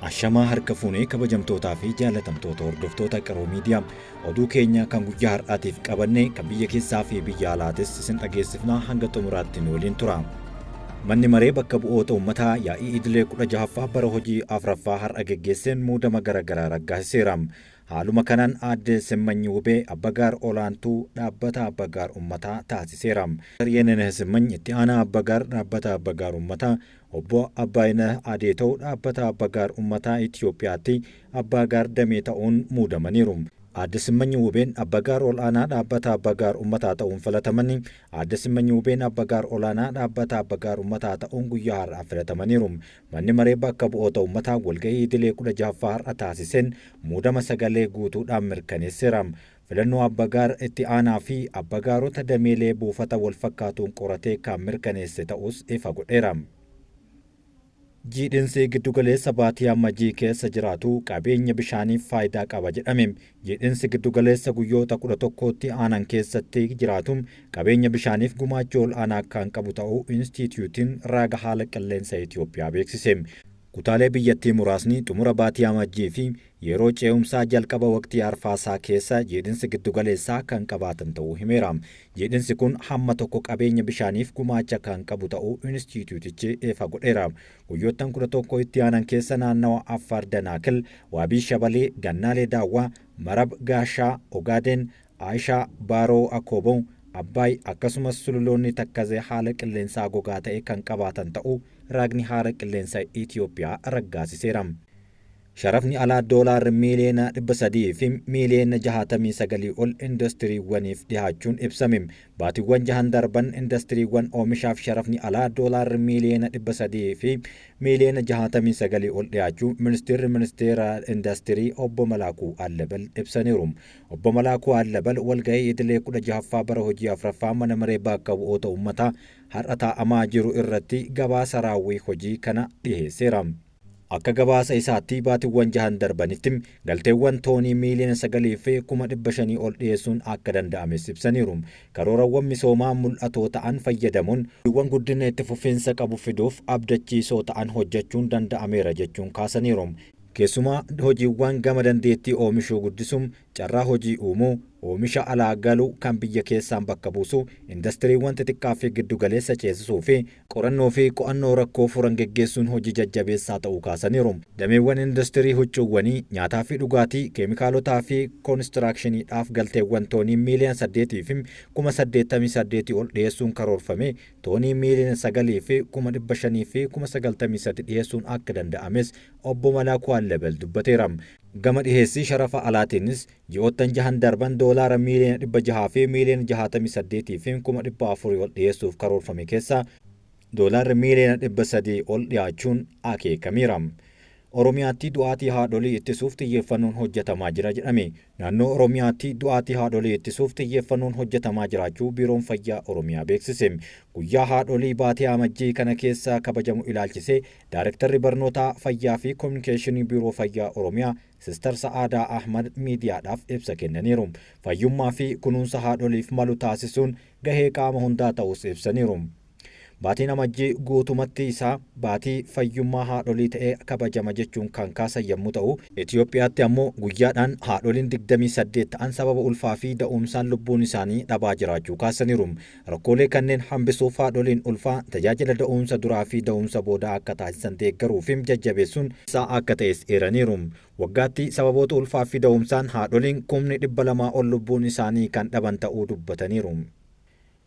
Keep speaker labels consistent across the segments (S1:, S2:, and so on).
S1: Ashamaa harka fuunee kabajamtootaa fi jaalatamtoota hordoftoota Qaroo Miidiyaa, oduu keenya kan guyyaa har'aatiif qabanne kan biyya keessaa fi biyya alaatis isin dhageessifnaa, hanga xumuraatti nu waliin tura. Manni maree bakka bu'oota uummataa yaa'ii idilee 16ffaa bara hojii 4ffaa har'a geggeesseen muudama gara garaa raggaasiseera. Haaluma kanaan Aadde Simmanyi Wubee Abbagaar Olaantuu Dhaabbata Abbagaar Ummataa taasiseera. Yeneneh Simmany Itti Aanaa Abbagaar Dhaabbata Abbagaar Ummataa, Obbo Abbaayinah Adeetoo Dhaabbata Abbagaar Ummataa Itiyoophiyaatti Abbaagaar Damee ta'uun muudamaniiru. Aadde Simmanyi Wubeen Abbagaar Ol'aanaa Dhaabbata Abbagaar Ummataa ta'uun filataman. Aadde Simmanyi Wubeen Abbagaar Olaanaa Dhaabbata Abbagaar Ummataa ta'uun guyyaa har'aa filatamaniiru. Manni Maree Bakka Bu'oota Ummataa walga'ii idilee 16ffaa har'a taasiseen muudama sagalee guutuudhaan mirkaneesseera. Filannoo Abbagaar Itti Aanaa fi Abbagaarota dameelee buufata walfakkaatuun qoratee kan mirkaneesse ta'uus ifa godheera. Jiidhinsi giddugaleessa baatii Amajjii keessa jiraatu qabeenya bishaaniif faayidaa qaba jedhame. Jiidhinsi giddugaleessa guyyoota 11tti aanan keessatti jiraatu qabeenya bishaaniif gumaacha ol'aanaa kan qabu ta'uu Inistiitiyuutiin Raaga Haala Qilleensa Itiyoophiyaa beeksise. Kutaalee biyyattii muraasni xumura baatii Amajjii fi yeroo ce'umsaa jalqaba waqtii Arfaasaa keessa jiidhinsi giddugaleessaa kan qabaatan ta'uu himeera. Jiidhinsi kun hamma tokko qabeenya bishaaniif gumaacha kan qabu ta'uu Inistiitiyuutichi ifa godheera. Guyyoottan 11 itti aanan keessa naannawa Affaar Danaakil, Waabii Shabalee, Gannaalee Daawwaa, Marab Gaashaa, Ogaadeen, Aayishaa, Baaroo Akooboo, Abbaay akkasumas sululoonni Takkazee haala qilleensaa gogaa ta'e kan qabaatan ta'uu raagni haala qilleensa Itiyoophiyaa raggaasiseera. Sharafni alaa Doolaarri miiliyoona 300 fi miiliyoona 69 ol industiriiwwaniif dhihaachuun ibsame. Baatiwwan jahan darban industiriiwwan oomishaaf sharafni alaa Doolaarri miiliyoona 300 fi miiliyoona 69 ol dhiyaachuu Ministeerri Ministeera Indastirii Obbo Malaakuu Allebal ibsaniiru. Obbo Malaakuu Allebal walga'ii idilee 16ffaa bara hojii 4ffaa Mana Maree Bakka Bu'oota Ummataa har'a taa'amaa jiru irratti gabaasa raawwii hojii kana dhiheesseera. Akka gabaasa isaatti baatiwwan jahan darbanitti galteewwan toonii miiliyoona 9 fi kuma 500 ol dhiyeessuun akka danda'ames ibsaniiru. Karoorawwan misoomaa mul'atoo ta'an fayyadamuun hojiiwwan guddina itti fufiinsa qabu fiduuf abdachiisoo ta'an hojjechuun danda'ameera jechuun kaasaniiru. Keessumaa hojiiwwan gama dandeettii oomishuu guddisuu, carraa hojii uumuu, oomisha alaa galu kan biyya keessaan bakka buusuu, indastiriiwwan xixiqqaa fi giddugaleessa ceesisuu fi qorannoo fi qo'annoo rakkoo furan geggeessuun hojii jajjabeessaa ta'uu kaasaniiru. Dameewwan indastirii huccuuwwanii, nyaataa fi dhugaatii, keemikaalotaa fi konistiraakshiiniidhaaf galteewwan toonii miiliyoona 8 fi kuma 88 ol dhiyeessuun karoorfamee toonii miiliyoona 9 fi kuma 500 fi kuma 93 dhiyeessuun akka danda'ames Obbo Malaakuu Allebel dubbateera. Gama dhiheessii sharafa alaatiinis ji'oottan jahan darban doolaara miiliyoona 600 fi miiliyoona 68 fi kuma 400 ol dhiyeessuuf karoorfame keessaa doolaarri miiliyoona 300 ol dhiyaachuun akeekameera. Oromiyaatti du'aatii haadholii ittisuuf xiyyeeffannoon hojjetamaa jira jedhame. Naannoo Oromiyaatti du'aatii haadholii ittisuuf xiyyeeffannoon hojjetamaa jiraachuu Biiroon Fayyaa Oromiyaa beeksise. Guyyaa haadholii baatii Amajjii kana keessa kabajamu ilaalchisee Daarektarri Barnootaa Fayyaa fi Kominikeeshinii Biiroo Fayyaa Oromiyaa Sistar Sa'aadaa Ahmad miidiyaadhaaf ibsa kennaniiru. Fayyummaa fi kunuunsa haadholiif malu taasisuun gahee qaama hundaa ta'uus ibsaniiru. Baatiin Amajjii guutumatti isaa baatii fayyummaa haadholii ta'ee kabajama jechuun kan kaasan yommuu ta'u, Itiyoophiyaatti ammoo guyyaadhaan haadholiin 28 ta'an sababa ulfaa fi da'umsaan lubbuun isaanii dhabaa jiraachuu kaasaniiru. Rakkoolee kanneen hambisuuf haadholiin ulfaa tajaajila da'umsa duraa fi da'umsa boodaa akka taasisan deeggaruu fi jajjabeessuun isaa akka ta'es eeraniiru. Waggaatti sababoota ulfaa fi da'umsaan haadholiin kumni 200 ol lubbuun isaanii kan dhaban ta'uu dubbataniiru.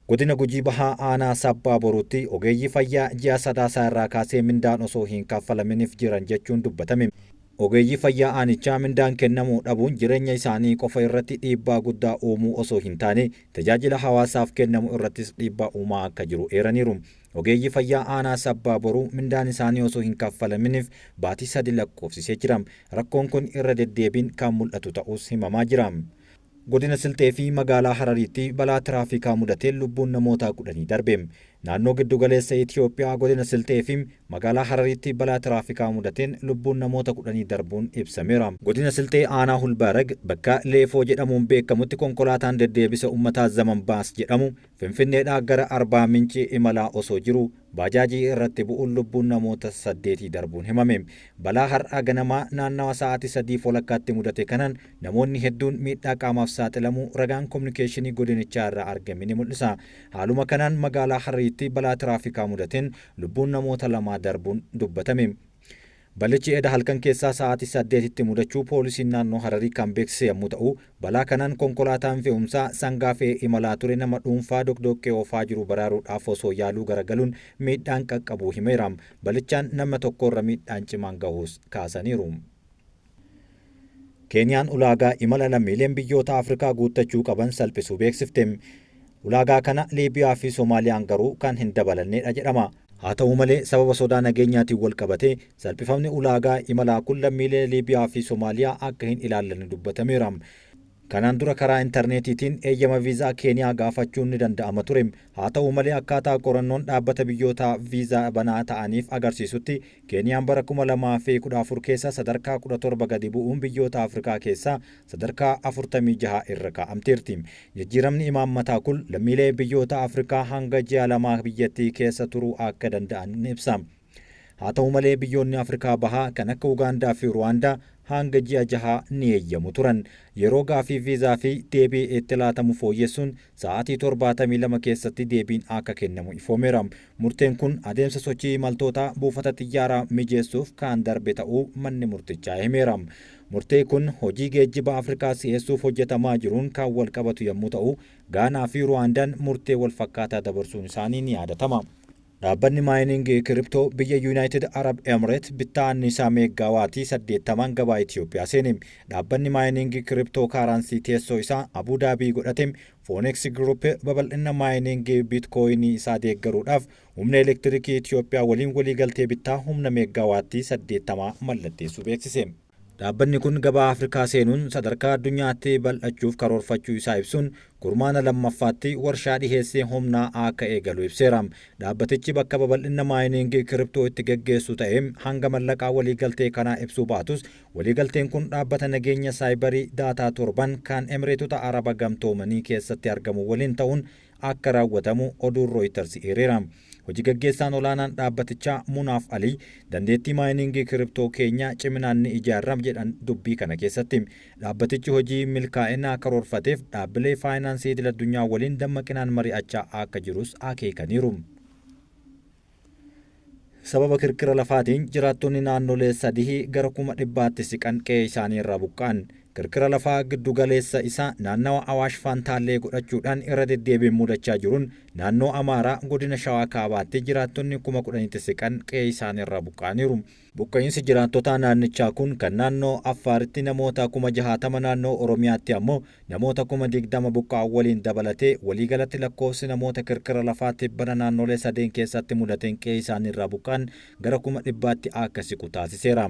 S1: Godina Gujii Bahaa Aanaa Sabbaa Boruutti ogeeyyii fayyaa ji'a Sadaasaa irraa kaasee mindaan osoo hin kaffalaminiif jiran jechuun dubbatame. Ogeeyyii fayyaa aanichaa mindaan kennamuu dhabuun jireenya isaanii qofa irratti dhiibbaa guddaa uumuu osoo hin taane tajaajila hawaasaaf kennamu irrattis dhiibbaa uumaa akka jiru eeraniiru. Ogeeyyii fayyaa aanaa Sabbaa Boruu mindaan isaanii osoo hin kaffalaminiif baatii sadi lakkoofsisee jira. Rakkoon kun irra deddeebiin kan mul'atu ta'uus himamaa jira. Godina Silxee fi magaalaa Harariitti balaa tiraafikaa mudateen lubbuun namootaa kudhanii darbe. Naannoo giddugaleessa Itiyoophiyaa godina Silxee fi magaalaa Harariitti balaa tiraafikaa mudateen lubbuun namoota 10 darbuun ibsameera. Godina Silxee aanaa Hulbaarag bakka Leefoo jedhamuun beekamutti konkolaataan deddeebisa uummataa Zaman Baas jedhamu Finfinneedhaa gara Arbaa Minci imalaa osoo jiru baajaajii irratti bu'uun lubbuun namoota 8 darbuun himame. Balaa har'a ganamaa naannawa sa'aatii 3:30tti mudate kanaan namoonni hedduun miidhaa qaamaaf saaxilamuu ragaan kominikeeshinii godinichaa irraa argame ni mul'isa. Haaluma kanaan magaalaa Harariitti balaa tiraafikaa mudateen lubbuun namoota 2 darbuun dubbatame. Balichi eda halkan keessaa sa'aatii 8tti mudachuu poolisiin naannoo Hararii kan beeksise yommuu ta'u, balaa kanaan konkolaataan fe'umsaa sangaa fe'ee imalaa ture nama dhuunfaa doqdoqqee oofaa jiru baraaruudhaaf osoo yaaluu garagaluun miidhaan qaqqabuu himeera. Balichaan nama tokkorra miidhaan cimaan gahuus kaasaniiru. Keeniyaan ulaagaa imala lammiileen biyyoota Afrikaa guuttachuu qaban salphisuu beeksifte. Ulaagaa kana Liibiyaa fi Somaaliyaan garuu kan hin dabalannedha jedhama. Haa ta'u malee sababa sodaa nageenyaatiin wal qabatee salphifamni ulaagaa imalaa kun lammiilee Liibiyaa fi Somaaliyaa akka hin ilaallanne dubbatameera. Kanaan dura karaa intarneetiitiin eeyyama viizaa Keeniyaa gaafachuun ni danda'ama ture. Haa ta'u malee akkaataa qorannoon dhaabbata biyyoota viizaa banaa ta'aniif agarsiisutti Keeniyaan bara 2014 keessa sadarkaa 17 gadi bu'uun biyyoota Afrikaa keessaa sadarkaa 46 irra kaa'amteerti. Jijjiiramni imaammataa kun lammiilee biyyoota Afrikaa hanga ji'a lamaa biyyattii keessa turuu akka danda'an ni ibsa. Haa ta'u malee biyyoonni Afrikaa Bahaa kan akka Ugaandaa fi Ruwaandaa hanga ji'a jahaa ni eeyyamu turan. Yeroo gaaffii viizaa fi deebii itti laatamu fooyyessuun sa'aatii 72 keessatti deebiin akka kennamu ifoomeera. Murteen kun adeemsa sochii imaltootaa buufata xiyyaaraa mijeessuuf kan darbe ta'uu manni murtichaa himeera. Murtee kun hojii geejjiba Afrikaa si'eessuuf hojjetamaa jiruun kan walqabatu yommuu ta'u, Gaanaa fi Ruwaandaan murtee walfakkaataa dabarsuun isaanii ni yaadatama. Dhaabbanni maayiniingii kiriptoo biyya Yuunaayitid Arab Emireet bittaa anniisaa meeggaawaatii 80n gabaa Itiyoophiyaa seene. Dhaabbanni maayiniingii kiriptoo kaaraansii teessoo isaa Abuu Daabii godhate Fooneksi Giruup babal'ina maayiniingii Biitkooyinii isaa deeggaruudhaaf humna elektirikii Itiyoophiyaa waliin waliigaltee bittaa humna meeggaawaattii 80 mallatteessuu beeksise. Dhaabbanni kun gabaa Afrikaa seenuun sadarkaa addunyaatti bal'achuuf karoorfachuu isaa ibsuun kurmaana 2ffaatti warshaa dhiheessii humnaa akka eegalu ibseera. Dhaabbatichi bakka babal'ina maayiniingii kiriptoo itti geggeessu ta'ee hanga mallaqaa waliigaltee kanaa ibsuu baatus waliigalteen kun dhaabbata nageenya saayibarii daataa torban kan Emireetota Araba Gamtoomanii keessatti argamu waliin ta'uun akka raawwatamu oduun Rooyitarsi eereera. Hoji gaggeessaan olaanaan dhaabbatichaa Munaaf Alii dandeettii maayiniingii kiriptoo keenya ciminaan ni ijaarra jedhan dubbii kana keessatti. Dhaabbatichi hojii milkaa'inaa karoorfateef dhaabbilee faayinaansii idil addunyaa waliin dammaqinaan mari'achaa akka jirus akeekaniiru. Sababa kirkira lafaatiin jiraattonni naannolee sadihii gara 100,000tti siqan qe'ee isaanii irraa buqqa'an. Kirkira lafaa giddu galeessa isaa naannawa Awaash Fantaallee godhachuudhaan irra deddeebiin mudachaa jiruun naannoo Amaaraa godina Shawaa Kaabaatti jiraattonni 10,000tti siqan qe'ee isaanii irraa buqqa'aniiru. Buqqa'iinsi jiraattotaa naannichaa kun kan naannoo Affaaritti namoota 60,000 naannoo Oromiyaatti ammoo namoota 20,000 buqqa'an waliin dabalatee waliigalatti lakkoofsi namoota kirkira lafaa tibbana naannolee sadeen keessatti mudateen qe'ee isaanii irraa buqqa'an gara 100,000tti akka siqu taasiseera.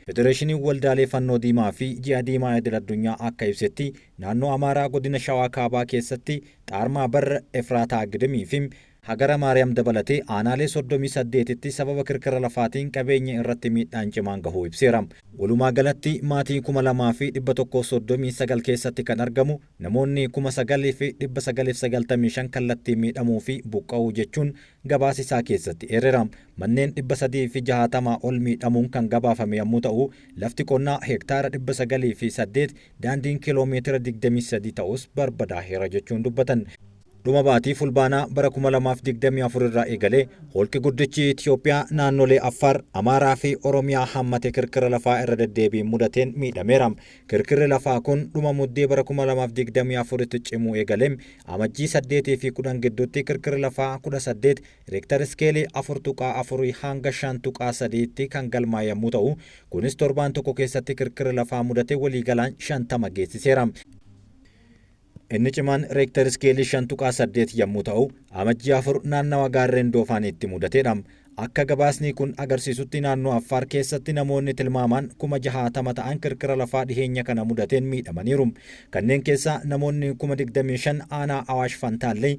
S1: Federeeshiniin Waldaalee Fannoo Diimaa fi Ji'a Diimaa Idil Addunyaa akka ibsetti, naannoo Amaaraa godina Shawaa Kaabaa keessatti Xaarmaa Barr, Efraataa Gidimii fi Hagara Maariyaam dabalatee aanaalee 38tti sababa kirkira lafaatiin qabeenya irratti miidhaan cimaan gahuu ibseera. Walumaagalatti maatii 2,139 keessatti kan argamu namoonni 9,995 kallattiin miidhamuu fi buqqa'uu jechuun gabaasa isaa keessatti eereera. Manneen 360 ol miidhamuun kan gabaafame yammuu ta'u, lafti qonnaa hektaara 908, daandiin kiiloo meetira 23 ta'us barbadaaheera jechuun dubbatan. Dhuma baatii Fulbaanaa bara 2024 irraa eegalee holqi guddichi Itiyoophiyaa naannolee Affaar, Amaaraa fi Oromiyaa hammate kirkira lafaa irra deddeebiin mudateen miidhameera. Kirkirri lafaa kun dhuma Muddee bara 2024tti cimuu eegale. Amajjii 8 fi 10 gidduutti kirkirri lafaa 18 Reektar iskeelii 4.4 hanga 5.3tti kan galmaa'e yammuu ta'u, kunis torbaan tokko keessatti kirkirri lafaa mudate waliigalaan 50 geessiseera. Inni cimaan Reektar iskeelii 5.8 yammuu ta'u, Amajjii 4 naannawa gaarreen Doofaaniitti mudateedha. Akka gabaasni kun agarsiisutti naannoo Affaar keessatti namoonni tilmaamaan 60,000 ta'an kirkira lafaa dhiheenya kana mudateen miidhamaniiru. Kanneen keessaa namoonni 25,000 aanaa Awaash Fantaallee,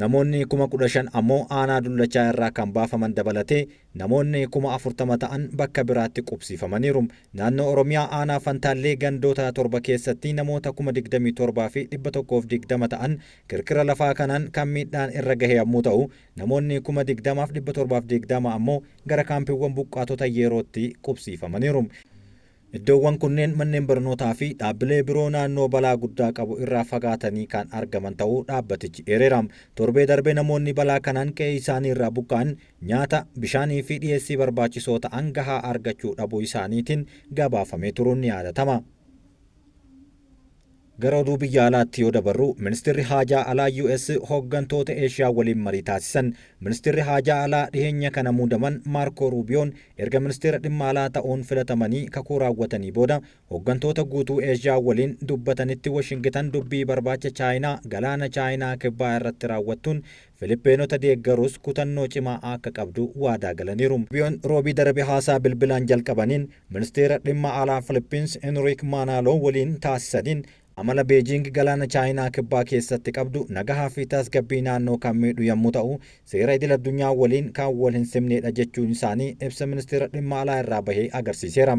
S1: Namoonni 15,000 ammoo aanaa Dullachaa irraa kan baafaman dabalatee namoonni 40,000 ta'an bakka biraatti qubsiifamaniiru. Naannoo Oromiyaa aanaa Fantaallee gandoota 7 keessatti namoota 27,120 ta'an kirkira lafaa kanaan kan miidhaan irra gahe yommuu ta'u, namoonni 20,720 ammoo gara kaampiiwwan buqqaatota yerootti qubsiifamaniiru. Iddoowwan kunneen manneen barnootaa fi dhaabbilee biroo naannoo balaa guddaa qabu irraa fagaatanii kan argaman ta'uu dhaabbatichi eereera. Torbee darbe namoonni balaa kanaan qe'ee isaanii irraa buqqa'an nyaata, bishaanii fi dhiyeessii barbaachisoo ta'an gahaa argachuu dhabuu isaaniitiin gabaafamee turuun ni yaadatama. Gara oduu biyya alaatti yoo dabarru, Ministirri Haajaa Alaa US hooggantoota Eeshiyaa waliin marii taasisan. Ministirri Haajaa Alaa dhiheenya kana muudaman Maarkoo Ruubiyoon erga ministeera dhimma alaa ta'uun filatamanii kakuu raawwatanii booda hooggantoota guutuu Eeshiyaa waliin dubbatanitti Washingitan dubbii barbaacha Chaayinaa galaana Chaayinaa kibbaa irratti raawwattuun Filippeenota deeggaruus kutannoo cimaa akka qabdu waadaa galaniiru. Ruubiyoon Roobii darbe haasaa bilbilaan jalqabaniin ministeera dhimma alaa Filippins Enriik Maanaaloo waliin taasisaniin amala Beejiing galaana Chaayinaa kibbaa keessatti qabdu nagahaa fi tasgabbii naannoo kan miidhu yommuu ta'u, seera idil addunyaa waliin kan wal hin simneedha jechuun isaanii ibsa ministeera dhimma alaa irraa bahee agarsiiseera.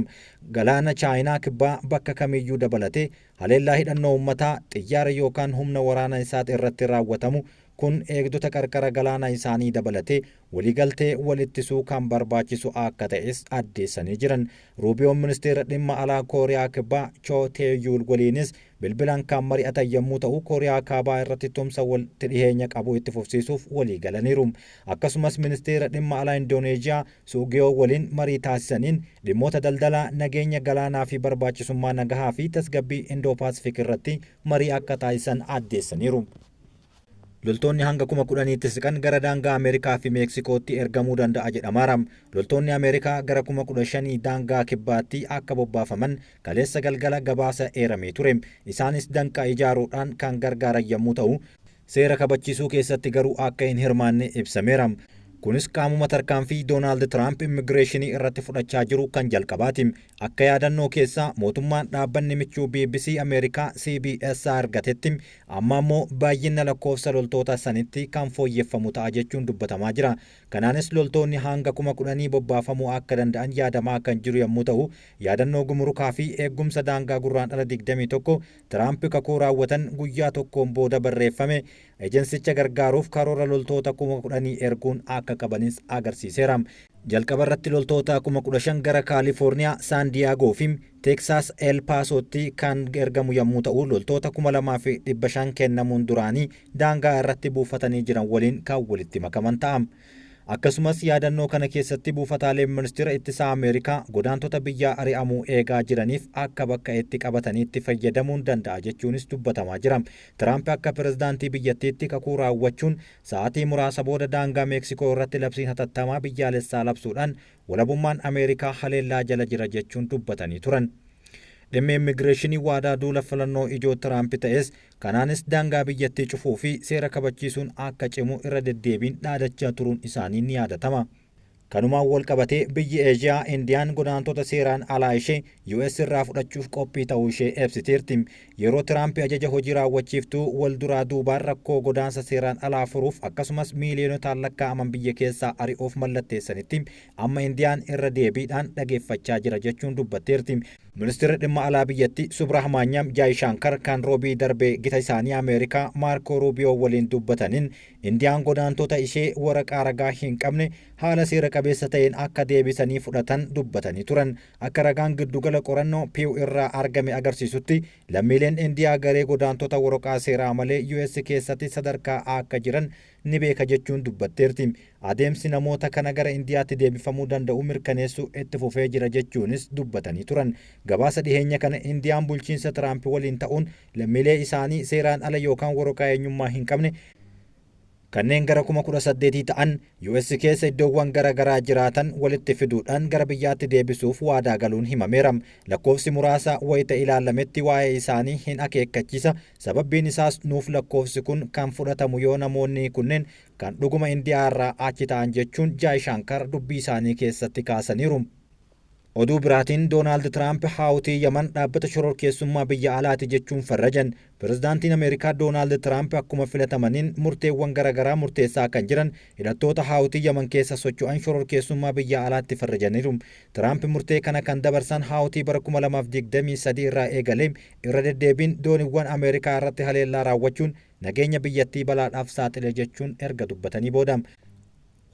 S1: Galaana Chaayinaa kibbaa bakka kamiyyuu dabalatee haleellaa hidhannoo uummataa, xiyyaara yookaan humna waraana isaa irratti raawwatamu kun eegdota qarqara galaana isaanii dabalatee waliigaltee wal ittisuu kan barbaachisu akka ta'es addeessanii jiran. Ruubiyoon ministeera dhimma alaa Kooriyaa Kibbaa Choo Teeyuul waliinis bilbilaan kan mari'atan yommuu ta'u, Kooriyaa Kaabaa irratti tumsa walitti dhiheenya qabu itti fufsiisuuf walii galaniiru. Akkasumas ministeera dhimma alaa Indooneeziyaa Suugiyoo waliin marii taasisaniin dhimmoota daldalaa, nageenya galaanaa fi barbaachisummaa nagahaa fi tasgabbii Indoo Paasifik irratti marii akka taasisan addeessaniiru. Loltoonni hanga 10,000tti siqan gara daangaa Ameerikaa fi Meeksikootti ergamuu danda'a jedhamaara. Loltoonni Ameerikaa gara 15,000 daangaa kibbaatti akka bobbaafaman kaleessa galgala gabaasa eeramee ture. Isaanis danqaa ijaaruudhaan kan gargaaran yommuu ta'u, seera kabachiisuu keessatti garuu akka hin hirmaanne ibsameera. Kunis qaamuma tarkaanfii Doonaald Tiraamp immigireeshinii irratti fudhachaa jiru kan jalqabaati. Akka yaadannoo keessaa mootummaan dhaabbanni michuu BBC Ameerikaa CBS argatetti amma ammoo baay'ina lakkoofsa loltoota sanitti kan fooyyeffamu ta'a jechuun dubbatamaa jira. Kanaanis loltoonni hanga 10,000 bobbaafamuu akka danda'an yaadamaa kan jiru yommuu ta'u, yaadannoo gumurukaa fi eegumsa daangaa Gurraandhala 21 Tiraamp kakuu raawwatan guyyaa tokkoon booda barreeffame ejensicha gargaaruuf karoora loltoota 10,000 erguun akka qabanis agarsiiseera. Jalqaba irratti loltoota 15,000 gara Kaalifoorniyaa, Saan Diyaagoo fi Teeksaas El Paasootti kan ergamu yommuu ta'u, loltoota 2,500 kennamuun duraanii daangaa irratti buufatanii jiran waliin kan walitti makaman ta'a. Akkasumas yaadannoo kana keessatti buufataaleen ministeera ittisaa Ameerikaa godaantota biyyaa ari'amuu eegaa jiraniif akka bakka itti qabataniitti fayyadamuun danda'a jechuunis dubbatamaa jira. Tiraamp akka pirezidaantii biyyattiitti kakuu raawwachuun sa'aatii muraasa booda daangaa Meeksikoo irratti labsiin hatattamaa biyyaalessaa labsuudhaan walabummaan Ameerikaa haleellaa jala jira jechuun dubbatanii turan. Dhimmi immigireeshinii waadaa duula filannoo ijoo Tiraamp ta'es, kanaanis daangaa biyyattii cufuu fi seera kabachiisuun akka cimu irra deddeebiin dhaadachaa turuun isaanii ni yaadatama. Kanumaan wal qabatee biyyi Eeshiyaa Indiyaan godaantota seeraan alaa ishee US irraa fudhachuuf qophii ta'uu ishee ibsiteerti. Yeroo Tiraamp ajaja hojii raawwachiiftuu wal duraa duubaan rakkoo godaansa seeraan alaa furuuf akkasumas miiliyonotaan lakkaa'aman biyya keessaa ari'uuf mallatteessanitti amma Indiyaan irra deebiidhaan dhageeffachaa jira jechuun dubbatteerti. Ministeerri dhimma alaa biyyattii Subrahmanyam Jaayishankar kan Roobii darbe gita isaanii Ameerikaa Maarkoo Ruubiyoo waliin dubbataniin Indiyaan godaantota ishee waraqaa ragaa hin qabne haala seera qabeessa ta'een akka deebisanii fudhatan dubbatanii turan. Akka ragaan giddugala qorannoo Pew irraa argame agarsiisutti lammiileen Indiyaa garee godaantota waraqaa seeraa malee US keessatti sadarkaa akka jiran ni beeka jechuun dubbatteerti. Adeemsi namoota kana gara Indiyaatti deebifamuu danda'u mirkaneessuu itti fufee jira jechuunis dubbatanii turan. Gabaasa dhiheenya kana Indiyaan bulchiinsa Tiraamp waliin ta'uun lammiilee isaanii seeraan ala yookaan waraqaa eenyummaa hin qabne kanneen gara 18,000 ta'an US keessa iddoowwan gara garaa jiraatan walitti fiduudhaan gara biyyaatti deebisuuf waadaa galuun himameera. Lakkoofsi muraasa wayita ilaalametti waa'ee isaanii hin akeekkachiisa. Sababbiin isaas nuuf lakkoofsi kun kan fudhatamu yoo namoonni kunneen kan dhuguma Indiyaa irraa achi ta'an jechuun Jaayishankar dubbii isaanii keessatti kaasaniiru. Oduu biraatiin, Doonaald Tiraamp Haawutii Yaman dhaabbata shororkeessummaa biyya alaati jechuun farrajan. Pirezidaantiin Ameerikaa Doonaald Tiraamp akkuma filatamaniin murteewwan garaagaraa murteessaa kan jiran hidhattoota Haawutii Yaman keessa socho'an shororkeessummaa biyya alaatti farrajaniiru. Tiraamp murtee kana kan dabarsan Haawutii bara 2023 irraa eegalee irra deddeebiin dooniiwwan Ameerikaa irratti haleellaa raawwachuun nageenya biyyattii balaadhaaf saaxile jechuun erga dubbatanii booda.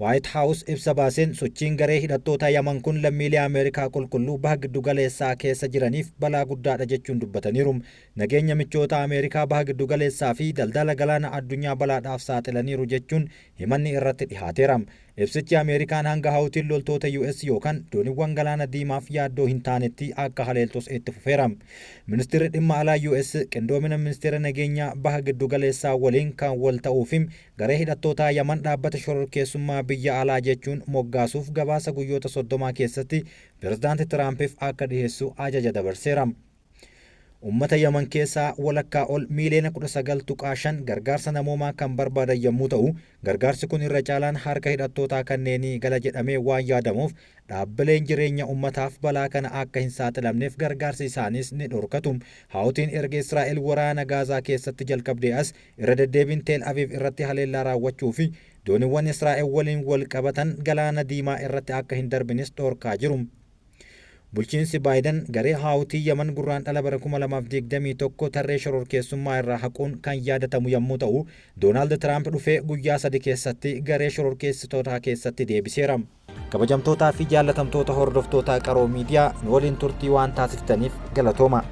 S1: Waayit Haawus ibsa baaseen, sochiin garee hidhattoota Yaman kun lammiilee Ameerikaa qulqulluu Baha Giddugaleessaa keessa jiraniif balaa guddaadha jechuun dubbataniiru. Nageenya michoota Ameerikaa Baha Giddugaleessaa fi daldala galaana addunyaa balaadhaaf saaxilaniiru jechuun himanni irratti dhihaateera. Ibsichi Ameerikaan hanga Haawutiin loltoota US yookaan dooniiwwan Galaana Diimaaf yaaddoo hin taanetti akka haleeltus itti fufeera. Ministeerri dhimma alaa US qindoomina ministeera nageenyaa Baha Giddugaleessaa waliin kan wal ta'uu fi garee hidhattootaa Yaman dhaabbata shororkeessummaa biyya alaa jechuun moggaasuuf gabaasa guyyoota 30 keessatti Pirezidaanti Tiraampiif akka dhiheessu ajaja dabarseera. Uummata Yaman keessaa walakkaa ol, miiliyoona 19.5, gargaarsa namoomaa kan barbaadan yommuu ta'u, gargaarsi kun irra caalaan harka hidhattootaa kanneenii gala jedhamee waan yaadamuuf, dhaabbileen jireenya uummataaf balaa kana akka hin saaxilamneef gargaarsi isaaniis ni dhorkatu. Haawutiin erga Israa'el waraana Gaazaa keessatti jalqabdee as irra deddeebiin Teel Aviv irratti haleellaa raawwachuu fi dooniiwwan Israa'el waliin wal qabatan Galaana Diimaa irratti akka hin darbinis dhorkaa jiru. Bulchiinsi Baayiden garee Haawutii Yaman Gurraandhala bara 2021 tarree shororkeessummaa irraa haquun kan yaadatamu yommuu ta'u, Doonaald Tiraamp dhufee guyyaa 3 keessatti garee shororkeessitootaa keessatti deebiseera. Kabajamtootaa fi jaallatamtoota hordoftoota Qaroo Miidiyaa, nu waliin turtii waan taasiftaniif galatooma.